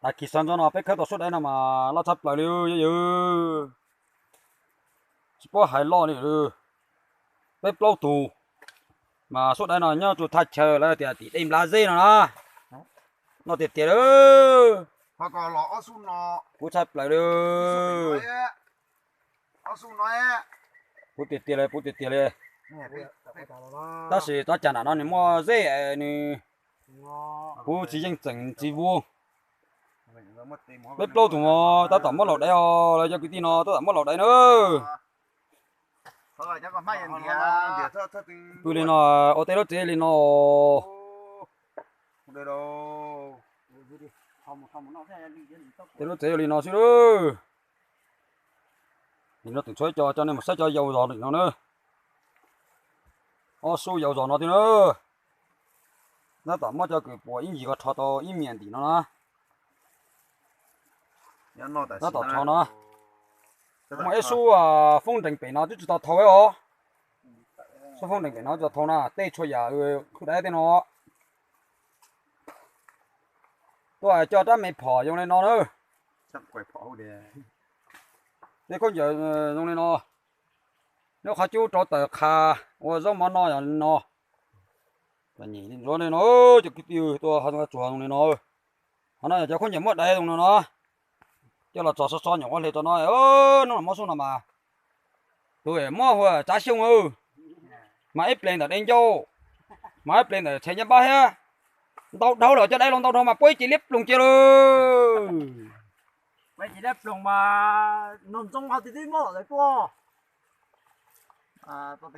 Tag kis sawv ntxov no peb khawb tau suab daiv no mas loj tshaj plaws li yawg. Tsis paub hais loj li. Peb plaub tug mas suab daiv no nyob rau thaj chaw lawv tias tim dej nplab zeb no na. Noj tiag tiag li. Kub tshaj plaws li. Kub tiag tiag li, kub tiag tiag li. Tab sis txoj cag nram no nws muaj zeb nws, kub tsis yeej txeem tsis vuag. Peb plaub tug mas tab tom muab laus daiv os, cov kwv tij no tab tom muab laus daiv na. Pw li no, ua tej lub tsev li no. Tej lub tsev li no xwb lawm. Nim no tseem tshuav ib co, coj nej mus saib cov yau zos no na. Ob sub yau zos no thiab na. Tab tom muab cov kws puas ib ncig ko rho tau ib miam ntim no na. Tab tom rho no. Muaj ib sub foob nrees pem no twb tsis tau thau os. Sub foob nrees pem no tsis tau thau na, tej tshuav yam khwb daiv tej no. Tuaj coj rab me phom zoo li no na. Tej khaub ncaws zoo li no. Nyob qhov cub rau tawm qhas ua zaub mov noj yog li no. Ntsuav li no, cov kwv tij tuaj ho tsuag zoo li no. Qhov no yog cov khaub ncaws muab daiv zoo no no. Coj los txog so so nyuam qhuav hle rau no. Hnub no muab sub no mas tus muab hu Tsav Xyooj, mas ib pleeg ntawm Dej Ncauj, mas ib pleeg ntawm Tshev Nyab Npab thiab. Ntau dhau lawm, cov daiv los ntau dhau mas puab ib ce liab ploog cia lawm. Puab ib ce liab ploog mas nug ntxoo hauv twb muab lawm puab. Twb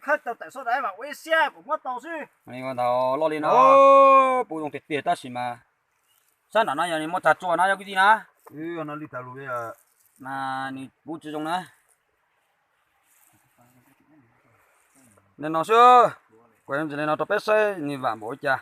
khawb tau tawm suab daiv mas ua ib siab kuv muab tau xwb. Ntawd loj li no, puv zoo tiag tiag tab sis mas sab nram no yog nws muaj tsag tsua na cov kwv tij na. Nws puv tsis zoo na. Li no xwb, kuv ntsis li no rau peb saib nws vam npaum li cas.